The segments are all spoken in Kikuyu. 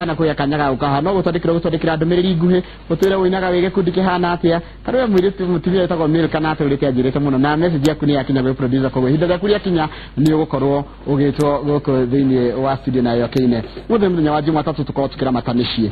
Na kũgĩa kanya ga gũka haha no gũtwandĩkĩra gũtwandĩkĩra ndũmĩrĩri nguhĩ ũtwĩre ũinaga wĩ gĩkundi kĩhana atĩa kana we mũirĩtu mũtumia wĩtagwo Milka na atũrĩte anjĩrĩte mũno na message yaku nĩ yakinya gwĩ producer koguo ihinda rĩaku rĩakinya nĩ ũgũkorwo ũgĩtwo gũkũ thĩinĩ wa studio nayo kĩine mũthenya mũthenya wa Jumatatũ tũkorwo tũkĩramata mĩciĩ.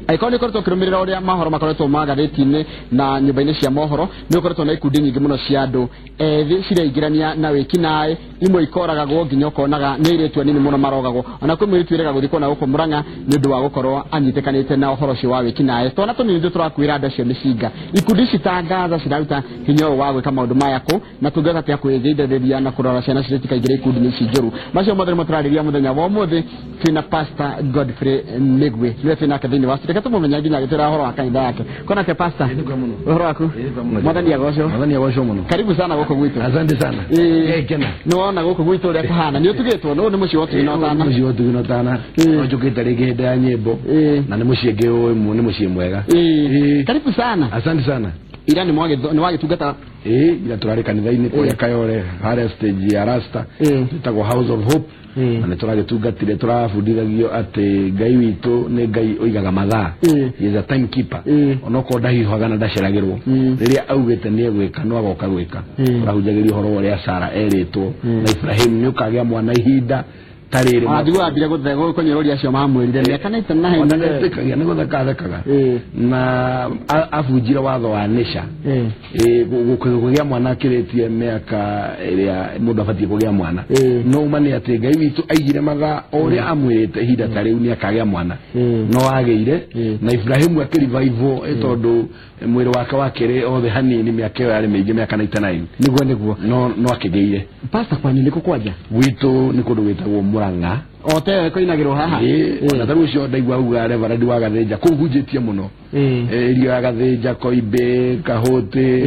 Angĩkorwo nĩ ũkoretwo ũkĩrũmĩrĩra ũrĩa mohoro makoretwo magathĩti-inĩ na nyũmba-inĩ cia mohoro, nĩ ũkoretwo na ikundi nyingĩ mũno cia andũ ethĩ cireingĩrania na wĩkinaĩ, imwe ikoragagwo nginya ũkonaga nĩ airĩtu anini mũno marogagwo. Ona kwĩ mũirĩtu wĩrĩga gũthikwo na gũkũ Murang'a nĩ ũndũ wa gũkorwo anyitĩkanĩte na ũhoro ũcio wa wĩkinaĩ. Twana tũnini nĩtwo tũrakuĩra andũ acio mĩcinga. Ikundi ici ta Gaza ciraruta hinya ũyũ wa gwĩka maũndũ maya kũ na tũngĩhota atĩa kwĩgirĩrĩria na kũrora ciana citũ itikaingĩre ikundi-inĩ ici njũru. Macio mothe nĩmo tũrarĩria mũthenya wa ũmũthĩ. Twĩna Pastor Godfrey Mĩgwi nĩwe twĩ nake thĩinĩ wa studio. Reke tũmũmenye nginya agĩtwĩra ũhoro wa kanitha yake. Kona atĩa Pastor? Nĩ mũno. Ũhoro waku? Ĩĩ, mũno. Mwathani agocwo. Mwathani agocwo mũno. Karibu sana gũkũ gwitũ. Asante sana. Ĩĩ. Ngekena. Nĩ wona gũkũ gwitũ ũrĩa kũhana. Nĩ ũtugĩtwo nũ nĩ mũciĩ wa ũtugi na ũtana. Mũciĩ wa ũtugi na ũtana. Ĩĩ. No njũkĩte rĩngĩ hĩndĩ ya nyĩmbo. Ĩĩ. Na nĩ mũciĩ ngĩũĩ nĩ mũciĩ mwega. Ĩĩ. Ĩĩ. Karibu sana. Asante sana. Ira nĩ wagĩtungata. Ĩĩ, ira tũrarĩ kanitha-inĩ kũrĩa Ĩĩ. Kayore, harĩa stage ya Rasta. Ĩĩ. Ĩtagwo House of Hope. Ĩĩ. Na nĩ tũragĩtungatire tũrabundithagio atĩ Ngai witũ nĩ Ngai ũigaga mathaa. Ĩĩ. He is a timekeeper. Ĩĩ. Onokorwo ndahiũhaga na ndaceragĩrwo. Rĩrĩa augĩte nĩ egwĩka no agoka gwĩka. Ĩĩ. Tũrahunjagĩria ũhoro wa ũrĩa Sara erĩtwo na Ibrahim nĩ ũkagĩa mwana ihinda ta rĩrĩ. Ona ndigua ambire kũnyũrũria acio mamwĩrire mĩaka na itana Ona ndetĩkagia nĩ gũtheka athekaga. Ĩĩ. Na abunjire watho wa Nisha. Ĩĩ. Ĩĩ, kũgĩa mwana akĩrĩtie mĩaka ĩrĩa mũndũ abatiĩ kũgĩa mwana. Ĩĩ. No uma nĩ atĩ Ngai witũ aigire mathaa o ũrĩa amwĩrĩte ihinda ta rĩu nĩ akagĩa mwana. Ĩĩ. No agĩire Ĩĩ. na Ibrahimu akĩrivaivwo tondũ mwĩrĩ wake wakĩrĩ othe hanini mĩaka ĩyo yarĩ mĩingĩ mĩaka 99. Nĩguo nĩguo. No no akĩgĩire. Pastor kwanyu nĩkũ kwanja? Gwitũ nĩ kũndũ gwĩtagwo Murang'a. O te ĩyo ĩkoinagĩrwo haha. Ĩĩ, ona tarĩu ũcio ndaigua auga Reverend wa Gathĩnja kũu hunjĩtie mũno. Ĩĩ. Ĩrio ya Gathĩnja, Koimbĩ, Kahũtĩ,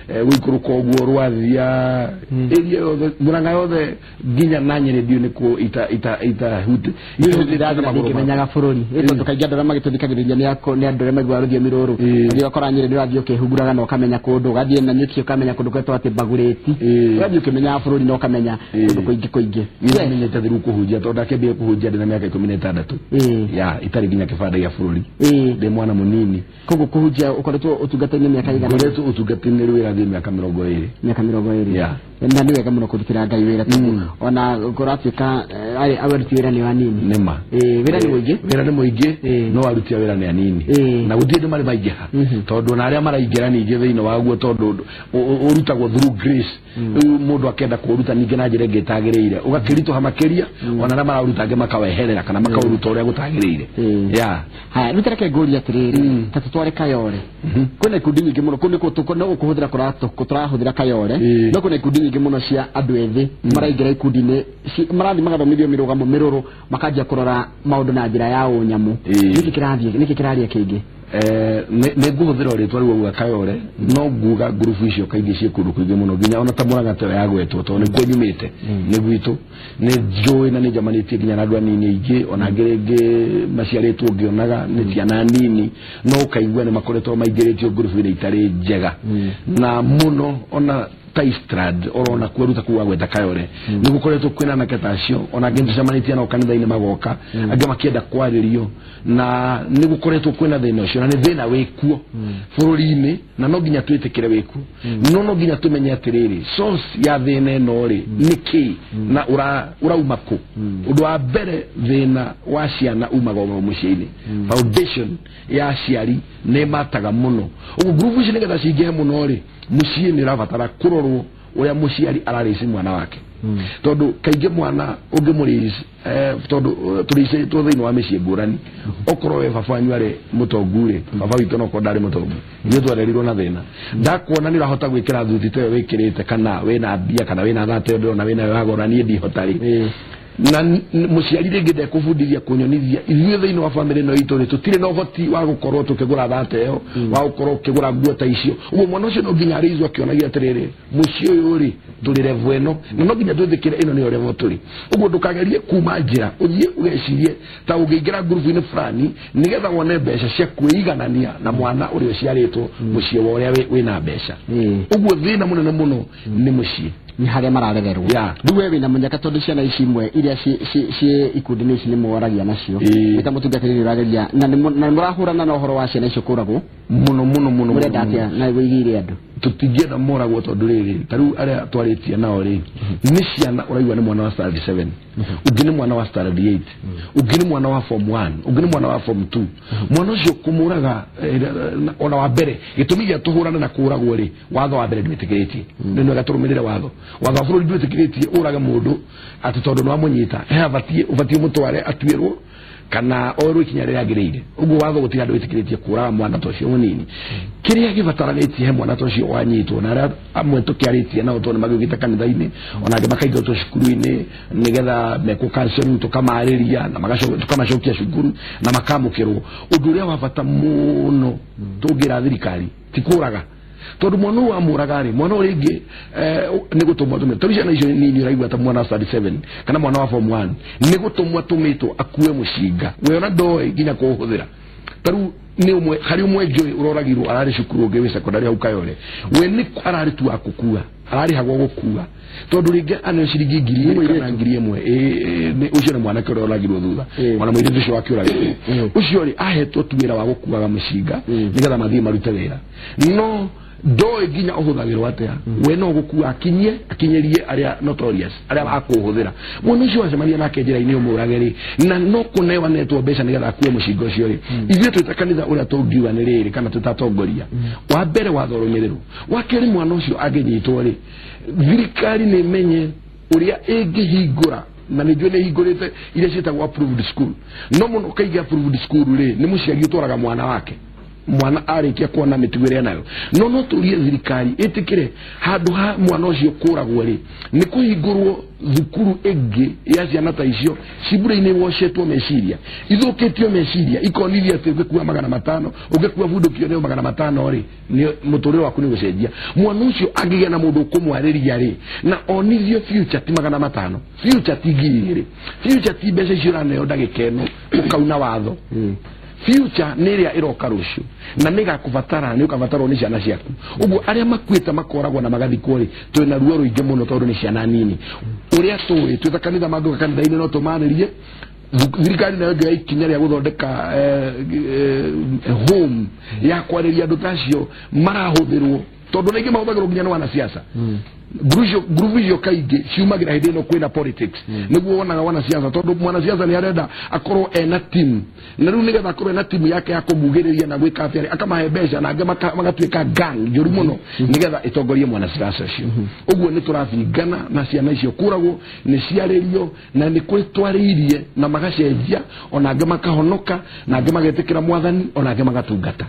gũikũrũka ũguo Rwathia, ĩria yothe Murang'a yothe nginya na Nyĩrĩ ndiũĩ nĩkũ ita ita itahuti Ndathiĩ ngĩmenyaga bũrũri ĩ tondũ kaingĩ andũ arĩa magĩtũthikagĩrĩria nĩ andũ arĩa maiguaga rũthiomi rũrũ. Ĩĩ. Ũthiĩ ũgakora Nyĩrĩ nĩ ũrathiĩ ũkĩhunguraga na ũkamenya kũndũ, ũgathiĩ Nanyuki ũkamenya kũndũ gwetwo atĩ Mbagũrĩti. Ĩĩ. Ũgathiĩ ũkĩmenyaga bũrũri na ũkamenya Ĩĩ. kũndũ kũingĩ kũingĩ. Niĩ menyete through kũhunjia tondũ ndakĩambia kũhunjia ndĩna mĩaka 16. Ĩĩ. Ya itarĩ nginya kĩbandĩ gĩa bũrũri. Ĩĩ. Ndĩ mwana mũnini. Koguo kũhunjia ũkoretwo ũtungata-inĩ mĩaka ĩigana? Ngoretwo ũtungata-inĩ rĩu ĩrathiĩ mĩaka 20. Mĩaka 20. Yeah. Na nĩ wega mũno kũrutĩra Ngai wĩra tondũ ona kũratuĩka aruti wĩra nĩ anini. Nĩma. Ĩĩ, wĩra nĩ mũingĩ. Wĩra nĩ mũingĩ Ĩĩ. no aruti a wĩra nĩ anini. Ĩĩ. Na gũtirĩ andũ marĩ maingĩha. Tondũ ona arĩa maraingĩra ningĩ thĩinĩ waguo tondũ ũrutagwo through grace. Rĩu mũndũ akenda kũũruta ningĩ na njĩra ĩngĩ ĩtagĩrĩire ũgakĩritũha makĩria ona arĩa maraũruta angĩ makaweherera kana makaũruta ũrĩa gũtagĩrĩire. Ĩĩ. Yeah. Haya, rĩu ta reke ngũrie atĩrĩrĩ, ta tũtware Kayore. Kwĩna ikundi nyingĩ mũno, kũu nĩkuo no gũkũhũthĩra tũrahũthĩra Kayore, no kwĩna ikundi nyingĩ mũno cia andũ ethĩ maraingĩra ikundi-inĩ, marathiĩ magathomithio mĩrũgamo mĩrũrũ, makanjia kũrora maũndũ na njĩra ya ũnyamũ. Ĩĩ. Nĩkĩ kĩrathiĩ, nĩkĩ kĩraria kĩingĩ? Nĩ ngũhũthĩra rĩtwa rĩu auga Kayore no nguga ngurubu icio kaingĩ ciĩ kũndũ kũingĩ mũno nginya ona ta Murang'a ta ĩyo yagwetwo tondũ nĩkuo nyumĩte nĩ gwitũ nĩ njũĩ na nĩ njamanĩtie nginya na andũ anini aingĩ ona angĩ rĩngĩ maciarĩtwo ngĩonaga nĩ ciana nini no ũkaigua nĩ makoretwo maingĩrĩtio ngurubu-inĩ itarĩ njega na mũno ona ta Eastrand orona kuo ruta kuu wagweta Kayore nĩ gũkoretwo kwĩna anake ta acio ona angĩ tũcemanĩtie nao kanitha-inĩ magoka angĩ makĩenda kwarĩrio na nĩ gũkoretwo kwĩna thĩna ũcio na nĩ thĩna wĩkuo bũrũri-inĩ na no nginya twĩtĩkĩre wĩkuo no no nginya tũmenye atĩrĩrĩ source ya thĩna ĩno rĩ nĩ kĩ na ũrauma kũ. Ũndũ wa mbere thĩna wa ciana umaga o mũciĩ-inĩ. Foundation ya aciari nĩ mataga mũno ũguo ngurubu ici nĩgetha cingĩhe mũno rĩ mũciĩ nĩ ũrabatara kũrorwo ũrĩa mũciari ararĩci mwana wake tondũ kaingĩ mwana ũngĩmũrĩci tondũ tũrĩcĩtwo thĩinĩ wa mĩciĩ ngũrani okorwo we baba wanyu arĩ mũtongu rĩ baba witũ nokorwo ndarĩ mũtongu ithuĩ twarerirwo na thĩna ndakuona nĩ ũrahota gwĩkĩra thuti ta ĩyo wĩkĩrĩte kana wĩna mbia kana wĩna thata ĩyo ndĩrona wĩnayo ya goro na niĩ ndihota rĩ na mũciari rĩngĩ ndekũbundithia kũnyonithia ithuĩ thĩinĩ wa bamĩrĩ ĩno itũ rĩ tũtirĩ na ũhoti wa gũkorwo tũkĩgũra thata ĩyo wa gũkorwo ũkĩgũra nguo ta icio ũguo mwana ũcio no nginya arĩizwo akĩonagia atĩrĩrĩ mũciĩ ũyũ rĩ tũrĩ level ĩno na no nginya twĩtĩkĩre ĩno nĩyo level tũrĩ ũguo ndũkagerie kuma njĩra ũthiĩ ũgecirie ta ũngĩingĩra ngurubu-inĩ fulani nĩgetha wone mbeca cia kwĩiganania na mwana ũrĩa ũciarĩtwo mũciĩ wa ũrĩa wĩna mbeca ũguo thĩna mũnene mũno nĩ mũciĩ. Nĩ harĩa mararererwo. Yeah. Rĩu we wĩna mũnyaka tondũ ciana ici imwe iria iria ciĩ ikundi-inĩ ici nĩ mwaragia nacio wĩta mũtungatĩri ũrageria na nĩ mũrahũrana na ũhoro wa ciana icio kũragwo mũno mũno mũno mũrenda atĩa na wĩigĩire andũ tũtingĩenda moragwo tondũ rĩrĩ ta rĩu arĩa twarĩtie nao rĩ nĩ ciana ũraigua nĩ mwana wa standard 7 ũngĩ nĩ mwana wa standard 8 ũngĩ nĩ mwana wa form 1 ũngĩ nĩ mwana wa form 2 mwana ũcio kũmũraga ona wa mbere gĩtũmi gĩa tũhũrane na kũragwo rĩ watho wa mbere ndwĩtĩkĩrĩtie nĩ wega tũrũmĩrĩre watho wa bũrũri ndwĩtĩkĩrĩtie ũrage mũndũ atĩ tondũ nĩ wamũnyita he abatiĩ ũmũtware atuĩrwo kana oerwo ikinya rĩrĩa rĩagĩrĩire ũguo watho gũtirĩ handũ wĩtĩkĩrĩtie kũraga mwana ta ũcio mũnini kĩrĩa gĩbataranĩtie he mwana ta ũcio wanyitwo na arĩa amwe tũkĩarĩtie nao tondũ nĩmagĩũkĩte kanitha-inĩ ona angĩ makaingatwo cukuru-inĩ nĩgetha mekwo counseling tũkamarĩria na tũkamacokia cukuru na makamũkĩrwo ũndũ ũrĩa wa bata mũno tũngĩra thirikari ti kũraga tondũ mwana ũyũ wamũraga rĩ mwana ũyũ rĩngĩ nĩ gũtũmwo atũmĩtwo tondũ ciana icio nini ũraigua ta mwana wa standard 7 kana mwana wa form 1 nĩ gũtũmwo atũmĩtwo akue mũcinga we ona ndoĩ nginya kũũhũthĩra ta rĩu nĩ ũmwe harĩ ũmwe njũĩ ũroragirwo ararĩ cukuru ũngĩ wĩ secondary hau Kayole we nĩ ararĩ tu wa gũkua ararĩhagwo gũkua tondũ rĩngĩ aneo ciringi 2,000 kana 1,000 ũcio nĩ mwanake ũrĩa ũragirwo thutha ona mũirĩtu ũcio wakĩũragirwo ũcio rĩ ahetwo tu wĩra wa gũkuaga mũcinga nĩgetha mathiĩ marute wĩra no ndoĩ nginya ũhũthagĩrwo atĩa we no gũkua akinyĩrie arĩa notorious arĩa akũhũthĩra mwana ũcio wacemania nake njĩra-inĩ ũmũrage rĩ na no kũnewa netwo mbeca nĩgetha akue mũcinga ũcio rĩ ithuĩ twĩta kanitha ũrĩa tũngiuga nĩ rĩrĩ kana twĩta atongoria wa mbere watho ũrũmĩrĩrwo wa kerĩ mwana ũcio angĩnyitwo rĩ thirikari nĩ ĩmenye ũrĩa ĩngĩhingũra na nĩ njũĩ nĩ ĩhingũrĩte iria ciĩtagwo approved school no mũno kaingĩ approved school rĩ nĩ mũciari ũtwaraga mwana wake mwana arĩkia kuona mĩtugo ĩrĩa nayo no tũrie thirikari ĩtĩkĩre handũ ha mwana ũcio kũragwo rĩ nĩ kũhingũrwo thukuru ĩngĩ ya ciana ta icio cimbura-inĩ wocetwo meciria ithũkĩtio meciria ikonithia atĩ ũngĩkua 500 ũngĩkua bunduki nĩyo 500 rĩ mũtũrĩre waku nĩ gũcenjia mwana ũcio angĩgĩa na mũndũ ũkũmwarĩria rĩ na onithio future ti 500 future ti 2,000 future ti mbeca icio ũraneo ndagĩka ĩno ũkauna watho future nĩ ĩrĩa ĩroka rũciũ na nĩ ĩgakũbatara nĩ ũkabatarwo nĩ ciana ciaku ũguo arĩa makuĩte makoragwo na magathikwo rĩ twĩna ruo rũingĩ mũno tondũ nĩ ciana nini ũrĩa tũĩ twĩta kanitha mangĩũka kanitha-inĩ no tũmarĩrie thirikari nayo ĩngĩoya ikinya rĩa gũthondeka home ya kwarĩria andũ ta acio marahũthĩrwo tondũ na ingĩ mahũthagĩrwo nginya nĩ wanasiasa ngurubu icio kaingĩ ciumagĩra hĩndĩ ĩno kwĩna politics nĩguo wonaga wanasiasa tondũ mwanasiasa nĩ arenda akorwo ena timu na rĩu nĩgetha akorwo ena timu yake ya kũmugĩrĩria na gwĩka atĩa akamahe mbeca na angĩ magatuĩka gang njũru mũno nĩgetha ĩtongorie mwanasiasa ũcio ũguo nĩ tũrabingana na ciana icio kũragwo nĩ ciarĩrio na nĩ kũrĩ twarĩirie na magacenjia ona angĩ makahonoka na angĩ magetĩkĩra mwathani ona angĩ magatungata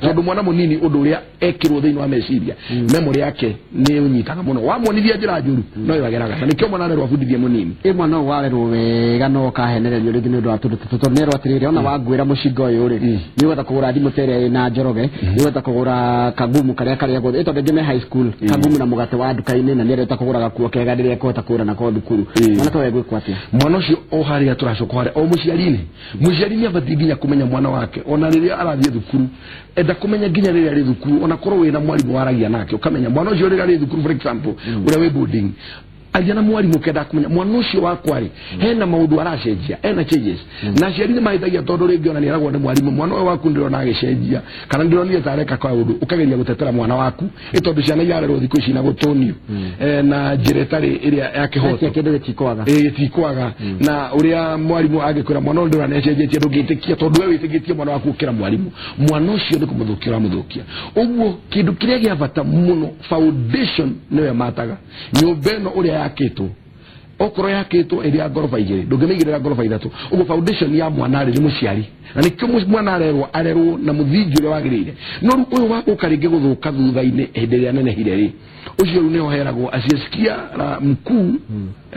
tondũ mwana mũnini ũndũ ũrĩa ekĩrwo thĩinĩ wa meciria memory yake nĩ ũnyitaga mũno wamwonithia njĩra njũru no ĩwageraga na nĩkĩo mwana arerwo abundithie mũnini ĩ mwana ũyũ warerwo wega no ũkahenererio rĩngĩ nĩ ũndũ wa tũndũ tũtũ tondũ nerwo atĩrĩrĩ ona wangwĩra mũcinga ũyũ rĩ nĩ ũgwenda kũgũra thimũ ta ĩrĩa ĩna Njoroge nĩ ũgwenda kũgũra kagumu karĩa karĩagwo ĩ tondũ aingĩ me high school kagumu na mũgate wa nduka-inĩ na nĩarenda kũgũra gakuo kega rĩrĩa ekũhota kũgũra nako thukuru mwana ta ũyũ egwĩkwo atĩa mwana ũcio o harĩa tũracoka harĩa o mũciari-inĩ mũciari nĩ abatiĩ nginya kũmenya mwana wake ona rĩrĩa arathiĩ thukuru enda kũmenya nginya rĩrĩa arĩ thukuru ona korwo wĩna mwarimũ waragia nake ũkamenya mwana ũcio rĩrĩa arĩ thukuru for example ũrĩa wĩ boarding aria na mwarimu kenda kumenya mwana ũcio wakwa rĩ hena maũndũ aracenjia ena changes na aciari nĩ mahĩtagia tondũ rĩngĩ ona nĩaragwo nĩ mwarimũ mwana ũyũ waku ndĩrona agĩcenjia kana ndĩronire ta areka kaũndũ ũkageria gũtetera mwana waku ĩ tondũ ciana irarerwo thikũ ici na gũtũnio na njĩra ĩtarĩ ĩrĩa ya kĩhoto kĩndũ gĩtikwaga gĩtikwaga na ũrĩa mwarimũ angĩkwĩra mwana ũyũ ndĩrona nĩacenjetie ndũngĩtĩkia tondũ we wĩtĩkĩtie mwana waku gũkĩra mwarimũ mwana ũcio nĩ kũmũthũkia ũramũthũkia ũguo kĩndũ kĩrĩa gĩa bata mũno foundation nĩyo ĩmataga nyũmba ĩno ũrĩa yakĩtwo okorwo yakĩtwo ĩrĩ ya ngoroba igĩrĩ ndũngĩmĩigĩrĩra ngoroba ithatũ ũguo foundation ya mwana rĩ nĩ mũciari na nĩkĩo mwana arerwo arerwo na mũthingi ũrĩa wagĩrĩire no rĩu ũyũ wa gũka rĩngĩ gũthũka thutha-inĩ hĩndĩ ĩrĩa anenehire rĩ ũcio rĩu nĩho heragwo asiyesikia mkuu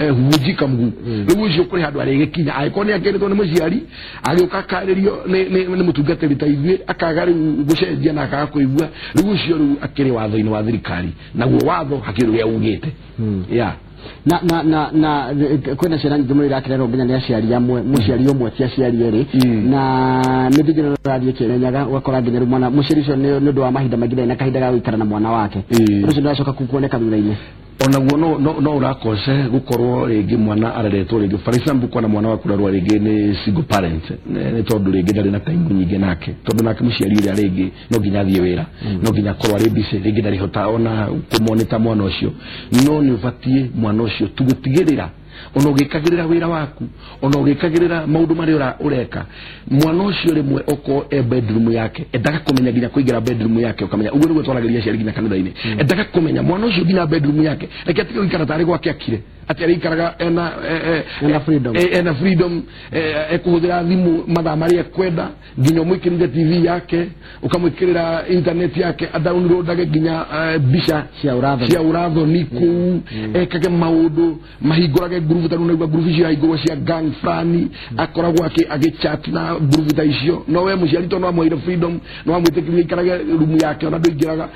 huvunjika mguu rĩu ũcio kũrĩ handũ arĩgĩkinya angĩkorwo nĩ akĩrĩtwo nĩ mũciari agĩũka akarĩrio nĩ mũtungatĩri ta ithuĩ akaga rĩu gũcenjia na akaga kũigua rĩu ũcio rĩu akĩrĩ watho-inĩ wa thirikari naguo watho hakĩrĩ ũrĩa ugĩte yeah na na na na kwĩna ciana nyingĩ mũno irakĩrerwo nginya nĩ aciari amwe mũciari ũmwe ti aciari erĩ na mĩthingi ĩno ĩrathiĩ ĩkĩenenyaga ũgakora nginya rĩu mwana mũciari ũcio nĩ ũndũ wa mahinda maingĩ ndarĩ na kahinda ga gũikara na mwana wake ũndũ ũcio ndũracoka kuoneka thutha-inĩ Onaguo no urakose gukorwo ringi mwana areretwo ringi, for example, kwana mwana waku rarwa ringi ni single parent, ni tondu ringi ndari na time nyingi nake, tondu nake muciari uria ringi no nginya athie wira, no nginya akorwo ari busy, ringi ndari hota ona kumonita mwana ucio. No ni ubatie mwana ucio tugutigirira ona ugikagirira wira waku, ona ugikagirira maundu maria ureka, mwana ucio rimwe oko e bedroom yake endaga kumenya nginya kuingira bedroom yake, ukamenya uguo niguo twaragĩria aciari nginya kanitha-inĩ, endaga kumenya mwana ucio nginya bedroom yake, reke atige guikara tarĩ gwake akire ati arĩikaraga ena freedom, ena freedom, ekuhũthĩra thimũ mathaa marĩa ekwenda, nginya ũmwĩkĩrĩre TV yake, ũkamwĩkĩrĩra internet yake, adownloadage nginya mbica cia ũrathoni kũu, ekage maũndũ, mahingũrage ngurubu, ta rĩu naigua ngurubu icio yahingũrwo cia gang fulani, akoragwo agĩchat na ngurubu ta icio. No we mũciari to no amwĩre freedom, no amwĩtĩkĩrie aikarage rumu yake ona ndũingĩraga.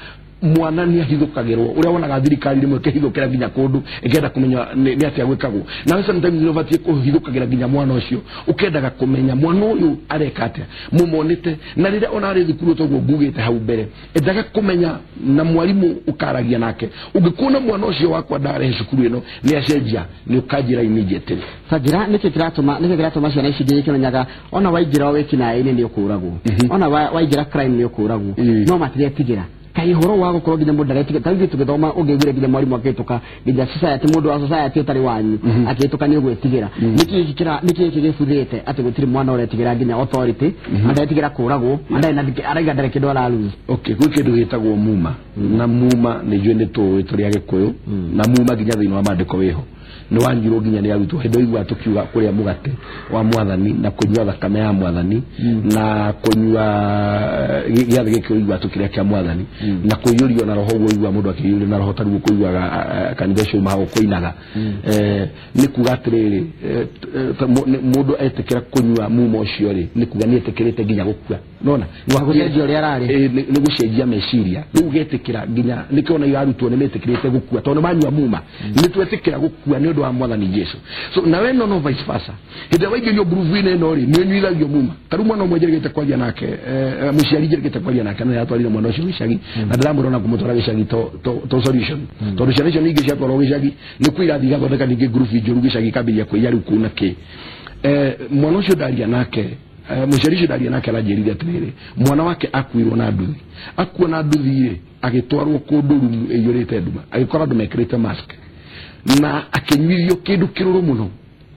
Mwana ni ahithũkagĩrwo ũrĩa wonaga thirikari rĩmwe ĩkĩhithũkĩra nginya kũndũ ĩkĩenda kũmenya nĩ atĩa gwĩkagwo, nawe sometimes nĩ ũbatiĩ kũhithũkagĩra nginya mwana ũcio, ũkendaga kũmenya mwana ũyũ areka atĩa, mũmonĩte na rĩrĩa ona arĩ thukuru toguo ngugĩte hau mbere, endaga kũmenya na mwarimũ ũkaragia nake, ũngĩkuona mwana ũcio wakwa ndarehe cukuru ĩno nĩ acenjia, nĩ ũkanjĩra immediately. Ta njĩra nĩkĩ kĩratũma ciana ici nginya ikĩmenyaga ona waingĩra wĩkinaĩ-inĩ nĩ ũkũragwo, ona waingĩra crime nĩ ũkũragwo, no matiretigĩra kai horo wa gukorwo nginya mundu aretigĩra. Ta ithuĩ tũgĩthoma ũngĩiguire nginya mwarimũ akĩhĩtũka nginya society, mundu wa society ũtarĩ wanyu akĩhĩtũka nĩ ũgwĩtigĩra. Nĩkĩ gĩkĩ gĩbuthĩte atĩ gũtirĩ mwana ũretigĩra nginya authority, ndetigĩra kũragwo, araiga ndarĩ kĩndũ ara lose? Okay, gwĩ kĩndũ gĩtagwo muma, na muma nĩ njũĩ nĩ tũĩ tũrĩ Agĩkũyũ, na muma nginya thĩinĩ wa maandĩko wĩho nĩ wanyirwo nginya nĩ arutwo hĩndĩ ĩyo tũkiuga kũrĩa mũgate wa mwathani na kũnyua thakame ya mwathani na kũnyua gĩathĩ gĩkĩ ũigua tũkĩrĩa kĩa mwathani na kũiyũrio na roho, ũguo ũigua mũndũ akĩiyũrio na roho tarĩu kũiguaga kanitha ũcio umaga kũinaga, nĩ kuga atĩrĩrĩ, mũndũ etĩkĩra kũnyua muma ũcio rĩ, nĩ kuga nĩ etĩkĩrĩte nginya gũkua. Nona gũcenjia ũrĩa ararĩ, nĩ gũcenjia meciria rĩu ũgetĩkĩra nginya nĩkĩo ona arutwo nĩ metĩkĩrĩte gũkua tondũ manyua muma, nĩ twetĩkĩra gũkua nĩ ũndũ wa mwathani Jesu. So nawe no vice versa, hĩndĩ ĩrĩa waingĩrio ngurubu-inĩ ĩno rĩ, nĩ ũnyuithagio muma. Ta rĩu mwana ũmwe njĩrĩgĩte kwaria nake, mũciari njĩrĩgĩte kwaria nake, na nĩatwarire mwana ũcio gĩcagi, na ndĩramwĩra ona kũmũtwara gĩcagi to solution, tondũ ciana icio ningĩ ciatwarwo gĩcagi nĩkuo irathiĩ igathondeka ningĩ ngurubu njũru gĩcagi ikambĩrĩria kũiya rĩu kũu na kĩ. Mwana ũcio ndaria nake, mũciari ũcio ndaria nake aranjĩrire atĩrĩrĩ, mwana wake akuirwo na nduthi, akua na nduthi rĩ, agĩtwarwo kũndũ rumu ĩiyũrĩte nduma, agĩkora andũ mekĩrĩte mask na akĩnyuithio kĩndũ kĩrũrũ mũno.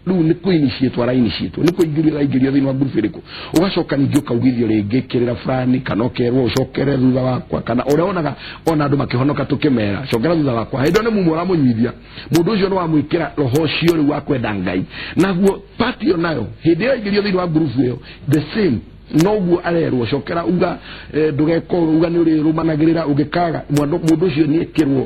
Rĩu nĩ kũiniciĩtwo arainiciĩtwo, nĩ kũingĩrio araingĩrio thĩinĩ wa ngurubu ĩrĩkũ, ũgacoka ningĩ ũkaugithio rĩngĩ kĩrĩra fulani, kana ũkerwo ũcokere thutha wakwa, kana ũrĩa wonaga ona andũ makĩhonoka tũkĩmera cokera thutha wakwa, hĩndĩ ĩyo nĩ mumo ũramũnyuithia mũndũ ũcio, nĩ wamwĩkĩra roho ũcio rĩu wa kwenda Ngai. Naguo pati ĩyo nayo hĩndĩ ĩyo aingĩrio thĩinĩ wa ngurubu ĩyo the same, noguo arerwo cokera uga ndũgeka ũũ, uga nĩ ũrĩrũmanagĩrĩra, ũngĩkaga mũndũ ũcio nĩ ekĩrwo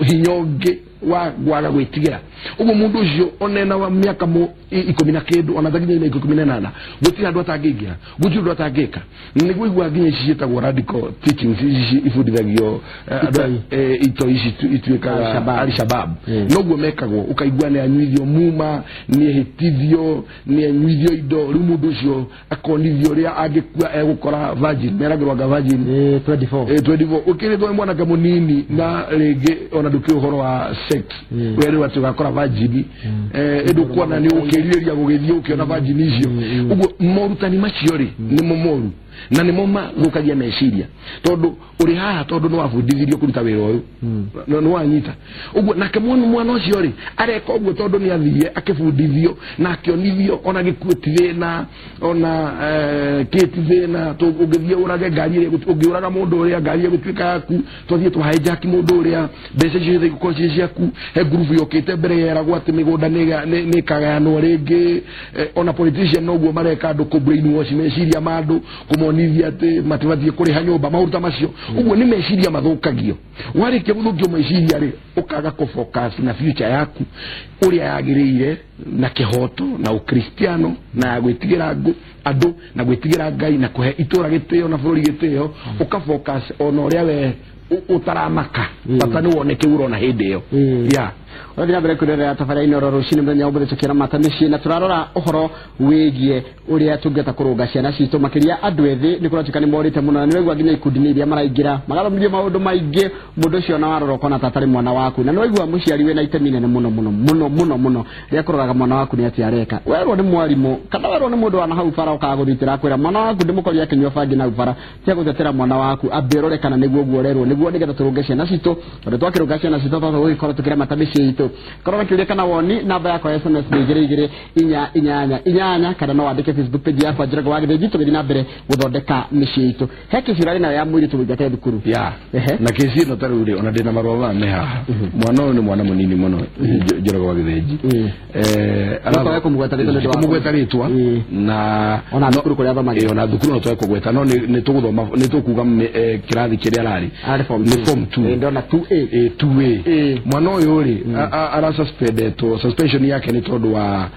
hinya ũngĩ wa kwaga gwĩtigĩra. Ũguo mũndũ ũcio onena wa mĩaka 10 na kĩndũ, ona takinya 18, gũtirĩ andũ atangĩingĩra, gũtirĩ ũndũ atangĩka. Nĩguo igua nginya ici ciĩtagwo radical teachings, ici ibundithagio itoi ici ituĩkaga Al-Shabaab, noguo mekagwo, ũkaigua nĩ anyuithio muma, nĩ ehĩtithio, nĩ anyuithio indo, rĩu mũndũ ũcio akonithio ũrĩa angĩkua egũkora virgin, meragĩrwo anga virgin 24, ũkĩrĩtwo nĩ mwanake mũnini na rĩngĩ ona ndũkĩũĩ ũhoro wa sex, werĩrwo atĩ ũgakora virgin, ĩndũ kuona nĩ ũkĩrirĩria gũgĩthiĩ ũkĩona virgin icio. Ũguo morutani macio rĩ nĩmo moru na nĩmo mathũkagia meciria, tondũ ũrĩ haha tondũ nĩ wabundithirio kũruta wĩra ũyũ, nĩ wanyita ũguo. Nake mwana ũcio rĩ areka ũguo tondũ nĩ athire akĩbundithio na akĩonithio ona gĩkuũ ti thĩna, ona kĩ ti thĩna, ũngĩthiĩ ũrage ngari ĩrĩa, ũngĩũraga mũndũ ũrĩa ngari ĩgũtuĩka yaku, twathiĩ twahijack mũndũ ũrĩa, mbeca icio ciothe igũkorwo ciĩ ciaku. He ngurubu yũkĩte mbere yeragwo atĩ mĩgũnda nĩ ĩkagayanwo rĩngĩ, ona politician noguo mareka andũ kũ brainwash meciria ma andũ, kũmonithia atĩ matibatiĩ kũrĩha nyũmba, maũndũ ta macio. Ũguo nĩ meciria mathũkagio, warĩkia gũthũkio meciria rĩ, ũkaga kũ focus na future yaku ũrĩa yagĩrĩire, na kĩhoto na ũkristiano na ya gwĩtigĩra andũ na gwĩtigĩra Ngai na kũhe itũra gĩtĩo na bũrũri gĩtĩo, ũka focus ona ũrĩa we ũtaramaka, bata nĩ wone kĩu ũrona hĩndĩ ĩyo. Yeah. Ũrathiĩ na mbere kwĩrorera tabarĩra Inooro rũcinĩ mũthenya wa ũmũthĩ tũkĩramata mĩciĩ na tũrarora ũhoro wĩgiĩ ũrĩa tũngĩhota kũrũnga ciana citũ makĩria andũ ethĩ. Nĩ kũratuĩka nĩ morĩte mũno na nĩ waigua nginya ikundi-inĩ iria maraingĩra magathomithio maũndũ maingĩ, mũndũ ũcio ona warora ũkona ta atarĩ mwana waku. Na nĩ waigua mũciari wĩna itemi inene mũno mũno mũno mũno mũno rĩa kũroraga mwana waku nĩ atĩa areka. Werwo nĩ mwarimũ kana werwo nĩ mũndũ wa na hau bara ũkaga gũthitĩra akwĩra mwana waku ndĩmũkorire akĩnyua bangi na hau bara, tiga gũtetera mwana waku, ambe ũrore kana nĩguo ũguo ũrerwo nĩguo, nĩgetha tũrũnge ciana citũ, tondũ twakĩrũnga ciana citũ twahota gũgĩkorwo tũkĩramata mĩciĩ itũ. Korwo na kĩũria kana woni, namba yakwa ya SMS nĩ 2 2 4 8 8, kana no wandĩke Facebook page yakwa Njoroge wa Gĩthĩnji, tũgĩthiĩ na mbere gũthondeka mĩciĩ itũ. He kĩci ũrarĩ nayo ya mũirĩtu mũingate thukuru. Ya. Ehe. Na kesi ĩno ta rĩu rĩ, ona ndĩna marũa maya me haha. Mwana ũyũ nĩ mwana mũnini mũno, Njoroge wa Gĩthĩnji. No twage kũmũgweta rĩtwa nĩ ũndũ wa Kũmũgweta rĩtwa na Ona thukuru kũrĩa athomagĩra. Ona thukuru no twage kũgweta, no nĩ tũgũthoma, nĩ tũkuga kĩrathi kĩrĩa ararĩ. Arĩ form Nĩ 2. form 2. Ndona 2A. 2A. Ĩ. Mwana ũyũ rĩ, arasuspendetwo, suspension yake nĩ tondũ wa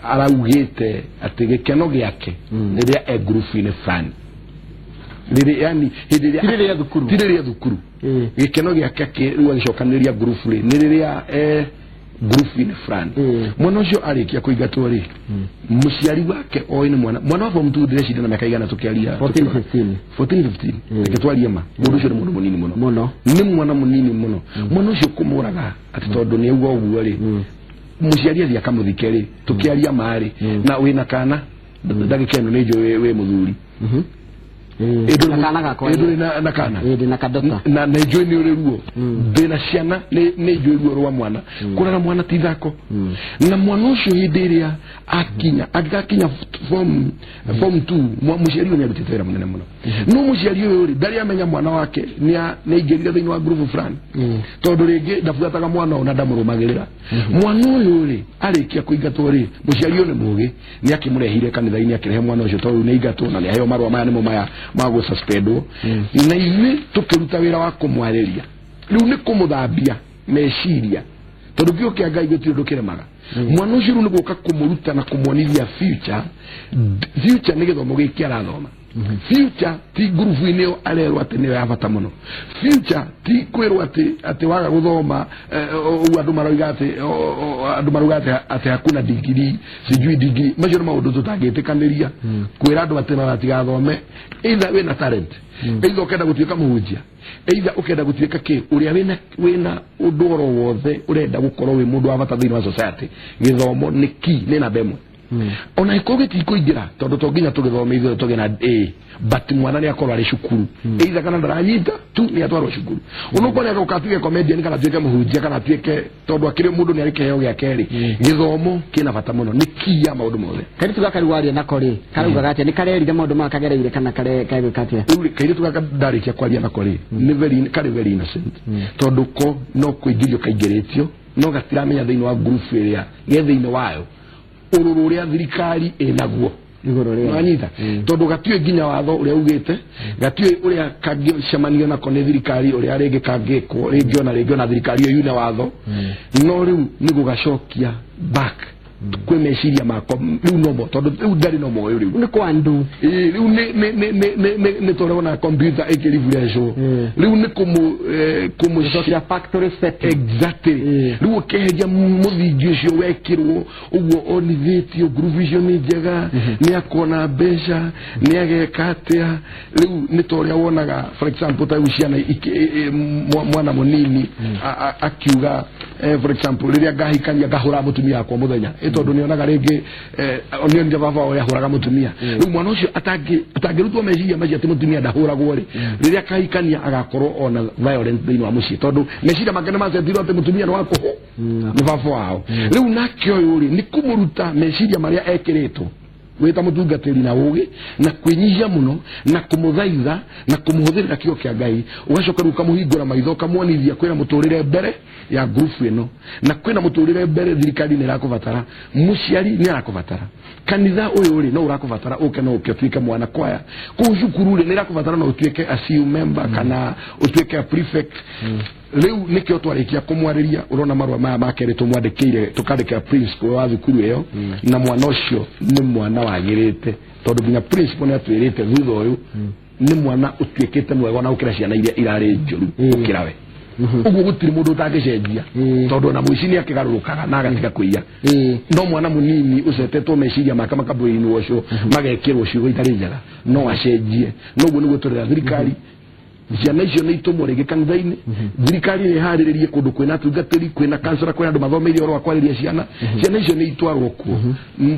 araugĩte atĩ gĩkeno gĩake rĩrĩa e ngurubu-inĩ fulani, rĩrĩ yani hĩndĩ ĩrĩa Ti rĩrĩa thukuru. Ti rĩrĩa thukuru. Gĩkeno gĩake rĩu agĩcokanĩrĩria ngurubu rĩ, nĩ rĩrĩa e ngurubu-inĩ fulani. Mwana ũcio arĩkia kũingatwo rĩ, mũciari wake oĩ nĩ mwana wa form 2, ndĩreciria na mĩaka igana tũkĩaria. 14, 15. 14, 15. Reke twarie ma, mũndũ ũcio nĩ mũndũ mũnini mũno. Mũno. Nĩ mwana mũnini mũno. Mwana ũcio kũmũraga atĩ tondũ nĩ auga ũguo rĩ, mũciari athiĩ akamũthike rĩ, tũkĩaria ma rĩ, na wĩna kana ndagĩka ĩno nĩ njũĩ wĩ mũthuri. Ĩ. Na kana gakwa. Ĩ, ndũrĩ na kana? Ĩ, ndĩ na kadota. Na nĩ njũĩ nĩ ũrĩ ruo. Ndĩna ciana, nĩ njũĩ ruo rwa mwana. Kũrera mwana ti ithako. Na mwana ũcio hĩndĩ ĩrĩa akinya, angĩgakinya form 2, mũciari ũyũ nĩ arutĩte wĩra mũnene mũno. No mũciari ũyũ rĩ, ndarĩ amenya mwana wake nĩ aingĩrire thĩinĩ wa ngurubu fulani, tondũ rĩngĩ ndabuataga mwana ũyũ na ndamũrũmagĩrĩra. Mwana ũyũ rĩ, arĩkia kũingatwo rĩ, mũciari ũyũ nĩ mũgĩ, nĩ akĩmũrehire kanitha-inĩ, akĩrehe mwana ũcio tondũ nĩ aingatwo na nĩ aheo marũa maya nĩmo maya ma gũsuspendwo, na ithuĩ tũkĩruta wĩra wa kũmwarĩria. Rĩu nĩ kũmũthambia meciria, tondũ kĩo kĩa Ngai gũtirĩ ũndũ kĩremaga. Mwana ũcio rĩu nĩ gũka kũmũruta na kũmuonithia future. Future nĩ gĩthomo gĩkĩ arathoma. Future ti ngurubu-inĩ ĩyo arerwo atĩ nĩyo ya bata mũno. Future ti kwĩrwo atĩ waga gũthoma, ũguo andũ maroiga atĩ andũ marauga atĩ hakuna digiri, sijui digiri. Macio nĩ maũndũ tũtangĩtĩkanĩria kwĩra andũ atĩ matigathome. Either wĩna talent, either ũkenda gũtuĩka mũhunjia, either ũkenda gũtuĩka kĩ, ũrĩa wĩna ũndũ oro wothe ũrenda gũkorwo wĩ mũndũ wa bata thĩinĩ wa society, gĩthomo nĩ key, nĩ namba ĩmwe. Ona ĩkorwo gĩtikũingĩra, tondũ to nginya tũgĩthome ithuĩ tũgĩe na A, but mwana nĩ akorwo arĩ cukuru, either kana ndaranyita tu nĩ atwarwo cukuru. Onokorwo nĩ agoka atuĩke comedian kana atuĩke mũhunjia kana atuĩke, tondũ akĩrĩ mũndũ nĩ arĩ kĩheo gĩake rĩ, gĩthomo kĩna bata mũno, nĩ key ya maũndũ mothe. Kairĩtu gaka rĩu waria nako rĩ, karaugaga atĩa? Nĩ karerire maũndũ maya kagereire kana kare gwĩka atĩa? Rĩu rĩ, kairĩtu gaka ndarĩkia kwaria nako rĩ, nĩ very karĩ very innocent, tondũ ko no kũingĩrio kaingĩrĩtio, no gatiramenya thĩinĩ wa ngurubu ĩrĩa ge thĩinĩ wayo ũrũrũ ũrĩa thirikari ĩnaguo. Igũrũ rĩa Wanyita? Tondũ gatiũĩ nginya watho ũrĩa ugĩte, gatiũĩ ũrĩa kangĩcemanio nako nĩ thirikari, ũrĩa rĩngĩ kangĩkwo rĩngĩ ona thirikari ĩyo yune watho. No rĩu nĩ gũgacokia back kwĩ meciria mako rĩu nomo, tondũ rĩu ndarĩ nomo ũyũ rĩu. Nĩ kwa ndu. Ĩ, rĩu nĩ tũrona computer ĩkĩrefreshwo. Rĩu nĩ kũmũ Gũcokia factory setting. Exactly. Rĩu ũkĩeheria mũthingi ũcio wekĩrwo ũguo onithĩtio ngurubu icio nĩ njega, nĩ akona mbeca, nĩ ageka atĩa. Rĩu nĩ ta ũrĩa wonaga, for example, ta rĩu ciana mwana mũnini akiuga, for example, rĩrĩa ngahikania ngahũra mũtumia wakwa mũthenya, ĩ tondũ nĩonaga rĩngĩ, nĩonire baba wao ahũraga mũtumia. Rĩu mwana ũcio atangĩrutwo meciria macio atĩ mũtumia ndahũragwo rĩ, rĩrĩa akahikania agakorwo ona violent thĩinĩ wa mũciĩ, tondũ meciria make nĩ macetirwo atĩ mũtumia nĩ wa kũhũ nĩ baba wao. Rĩu nake ũyũ rĩ, nĩ kũmũruta meciria marĩa ekĩrĩtwo wĩta mũtungatĩri na ũgĩ na kwĩnyihia mũno na kũmũthaitha na kũmũhũthĩrĩra kiugo kĩa Ngai, ũgacoka rĩu ũkamũhingũra maitho, ũkamwonithia kwĩna mũtũrĩre mbere ya ngurubu ĩno na kwĩna mũtũrĩre mbere. Thirikari nĩ ĩrakũbatara, mũciari nĩ arakũbatara, kanitha ũyũ rĩ no ũrakũbatara ũke, no ũke ũtuĩke mwana kwaya kũu cukuru rĩ, nĩ ĩrakũbatara no ũtuĩke a CU member kana ũtuĩke a prefect. Rĩu nĩkĩo twarĩkia kũmwarĩria, ũrona marũa maya ma kerĩ tũmwandĩkĩire, tũkandĩkĩra principal wa thukuru ĩyo. Na mwana ũcio nĩ mwana wagĩrĩte, tondũ nginya principal nĩ atwĩrĩte thutha ũyũ nĩ mwana ũtuĩkĩte mwega ona gũkĩra ciana iria irarĩ njũru gũkĩra we. Ũguo gũtirĩ mũndũ ũtangĩcenjia, tondũ ona mũici nĩ akĩgarũrũkaga na agatiga kũiya. No mwana mũnini ũcetetwo meciria make makabrainwashwo, magekĩrwo ciugo itarĩ njega, no acenjie. Noguo nĩguo tũrera thirikari ciana icio nĩ itũmwo rĩngĩ kanitha-inĩ. Thirikari nĩ ĩharĩrĩrie kũndũ kwĩna atungatĩri, kwĩna kansora, kwĩna andũ mathomeire ũhoro wa kwarĩria ciana. Ciana icio nĩ itwarwo kuo,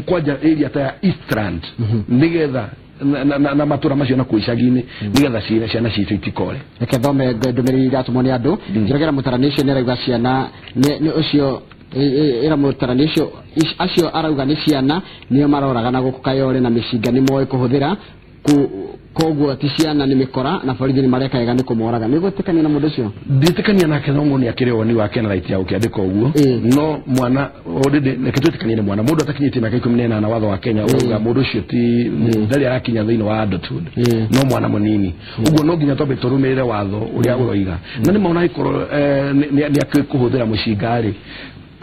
kwanja area ta ya Eastland, nĩgetha na matũra macio na kũu icagi-inĩ, nĩgetha ciana citũ itikore. Reke thome ndũmĩrĩri iratũmwo nĩ andũ. Njorogera mũtaranĩ ũcio nĩ arauga ciana nĩ ũcio ĩra mũtarani ũcio acio arauga nĩ ciana nĩo maroragana gũkũ Kayore na mĩcinga nĩ moĩ kũhũthĩra koguo ti ciana nĩ mĩkora na borithi nĩ mareka wega nĩ kũmoraga. Nĩ gwĩtĩkania na mũndũ ũcio? Ndiĩtĩkania nake, no nĩ akĩrĩ woni wake na right ya gũkĩandĩka ũguo. No mwana already, reke twĩtĩkanie nĩ mwana, mũndũ atakinyĩtie mĩaka 18, watho wa Kenya ũrauga mũndũ ũcio ti ndarĩ arakinya thĩinĩ wa adulthood, no mwana mũnini. Ũguo no nginya twambe tũrũmĩrĩre watho ũrĩa ũroiga. Na nĩ maona angĩkorwo nĩ akĩũĩ kũhũthĩra mũcinga rĩ,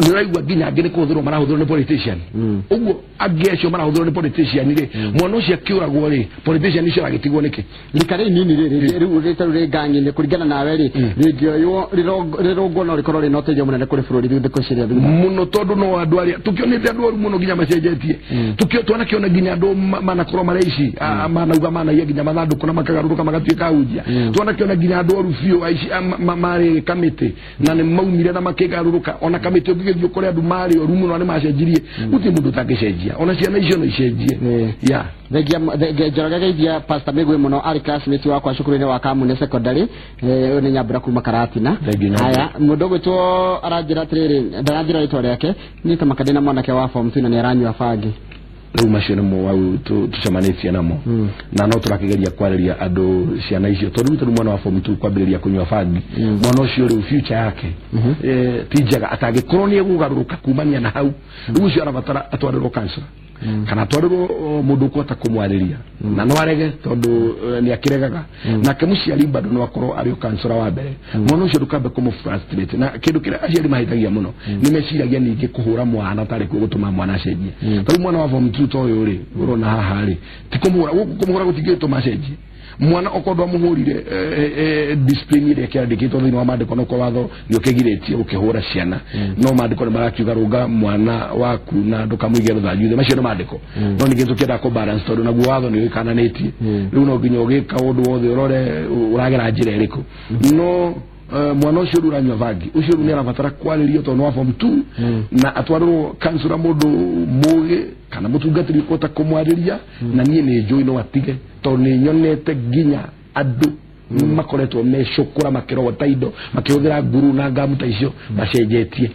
nĩ ũraigua nginya angĩ nĩ kũhũthĩrwo marahũthĩrwo nĩ politician. Ũguo angĩ acio marahũthĩrwo nĩ politician rĩ, mwana ũcio akĩũragwo rĩ, politician icio aragĩtigwo nĩkĩ? Rika rĩ nini rĩ rĩu rĩtarĩ rĩ ngangi-inĩ kũringana nawe rĩ, rĩngĩoywo rĩrũngwo no rĩkorwo rĩna ũteithio mũnene kũrĩ bũrũri rĩu thikũ ici thutha? Mũno, tondũ no andũ arĩa tũkĩonete andũ oru mũno nginya macenjetie. Twanakĩona nginya andũ manakorwo marĩ aici, manauga manaiya nginya mathandũkũ na makagarũrũka magatuĩka ahunjia. Twanakĩona nginya andũ oru biũ aici marĩ kamĩtĩ na nĩ maumire na makĩgarũrũka. Ona kamĩtĩ ũngĩgĩthiĩ ũkore andũ marĩ oru mũno na nĩ macenjirie. Gũtirĩ mũndũ ũtangĩcenjia, ona ciana icio no icenjie. Ya. Thengia Njoroge geithia Pastor Mĩgwi mũno, arĩ classmate wakwa cukuru-inĩ wa Kamune Secondary. Ũyũ nĩ Nyambura kuma Karatina. Thengiũ, Nyambura. Haya, mũndũ ũgwĩtwo aranjĩra atĩrĩrĩ, ndaranjĩra rĩtwa rĩake, niĩ ta makandĩ na mwanake wa form 2 na nĩ aranyua bangi. Rĩu macio nĩmo wau tũcemanĩtie namo, na no tũrakĩgeria kwarĩria andũ ciana icio, tondũ rĩu mwana wa form 2 kwambĩrĩria kũnyua bangi, mwana ũcio rĩu future yake ti njega atangĩkorwo nĩ egũgarũrũka kumania na hau. Rĩu ũcio arabatara atwarĩrwo counselor kana atwarĩrwo mũndũ ũkũhota kũmwarĩria, na no arege tondũ nĩ akĩregaga. Nake mũciari bado no akorwo arĩ o counselor wa mbere. Mwana ũcio ndũkambe kũmũ frustrate. Na kĩndũ kĩrĩa aciari mahĩtagia mũno nĩ meciragia ningĩ kũhũra mwana tarĩ kuo gũtũma mwana acenjie. Ta rĩu mwana wa form 2 ta ũyũ rĩ ũrona haha rĩ, ti kũmũhũra gũkũ, kũmũhũra gũtingĩtũma acenjie. Mwana okorwo ndwamũhũrire discipline ĩrĩa ĩkĩandĩkĩtwo thĩinĩ wa maandĩko, no kwa watho nĩ ũkĩgirĩtie gũkĩhũra ciana, no maandĩko nĩ marakiuga rũnga mwana waku na ndũkamũige rũthanju thĩ. Macio nĩ maandĩko, no ningĩ tũkĩenda kũ balance, tondũ naguo watho nĩ ũgĩkananĩtie. Rĩu no nginya ũgĩka ũndũ wothe ũrore ũragera njĩra ĩrĩkũ. No mwana ũcio rĩu ũranyua bangi ũcio rĩu nĩ arabatara kwarĩrio, tondũ nĩ wa form 2, na atwarĩrwo kansura, mũndũ mũgĩ kana mũtungatĩri ũkũhota kũmwarĩria. Na niĩ nĩ njũĩ no atige, tondũ nĩ nyonete nginya andũ makoretwo mecũkũra makĩrogota indo makĩhũthĩra nguru na ngamu ta icio macenjetie.